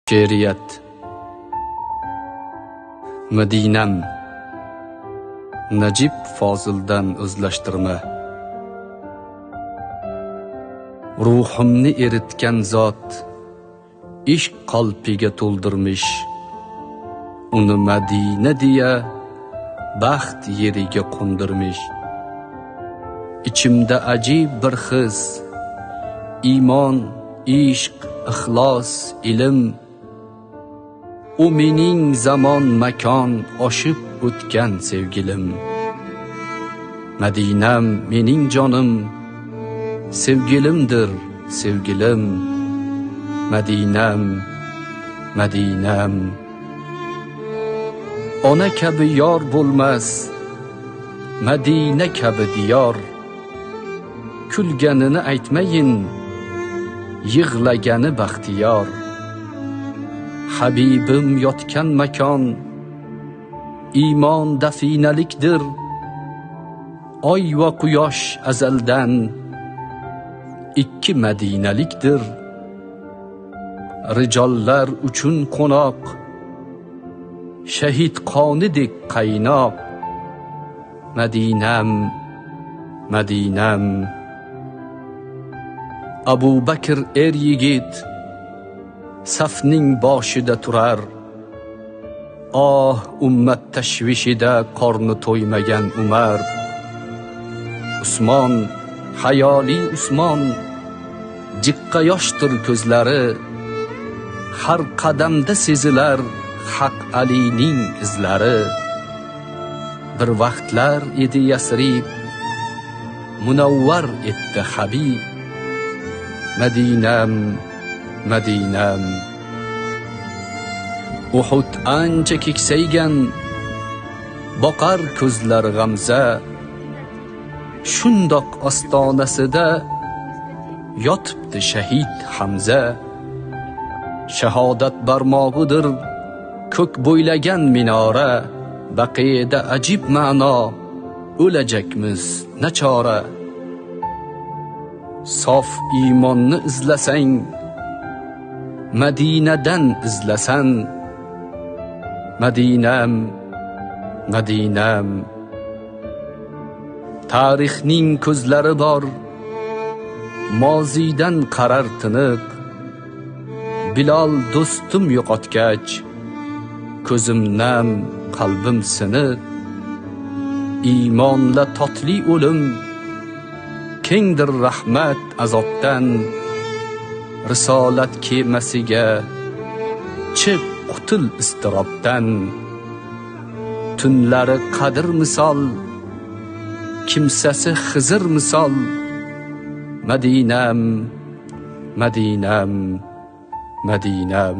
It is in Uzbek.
She'riyat. Madinam. Najib Fozildan o'zlashtirma. Ruhimni eritgan zot ishq qalbiga to'ldirmish. Uni Madina deya baxt yeriga qo'ndirmish. Ichimda ajib bir his, iymon, ishq, ixlos, ilm. U mening zamon makon oshib o'tgan sevgilim. Madinam mening jonim, sevgilimdir sevgilim. Madinam, Madinam. Ona kabi yor bo'lmas, Madina kabi diyor. Kulganini aytmayin, yig'lagani baxtiyor. Habibim yotgan makon, iymon dafinalikdir. Oy va quyosh azaldan ikki madinalikdir. Rijollar uchun qo'noq, shahid qonidek qaynoq. Madinam, Madinam. Abu Bakr er yigit safning boshida turar. Oh, ummat tashvishida qorni to'ymagan Umar. Usmon, hayoli Usmon, jiqqa yoshdir ko'zlari. Har qadamda sezilar Haq Alining izlari. Bir vaqtlar edi Yasrib, munavvar etdi Habib. Madinam, Madinam. Uhud ancha keksaygan, boqar ko'zlari g'amza. Shundoq ostonasida yotibdi shahid Hamza. Shahodat barmog'idir ko'k bo'ylagan minora. Baqiyda ajib ma'no, o'lajakmiz nachora. Sof iymonni izlasang, Madinadan izlasan. Madinam, Madinam. Tarixning ko'zlari bor, moziydan qarar tiniq. Bilol do'stim yo'qotgach, ko'zim nam, qalbim siniq. Iymonla totli o'lim, kengdir rahmat azobdan. Risolat kemasiga chiq, qutul iztirobdan. Tunlari Qadr misol, kimsasi Xizr misol. Madinam, Madinam, Madinam.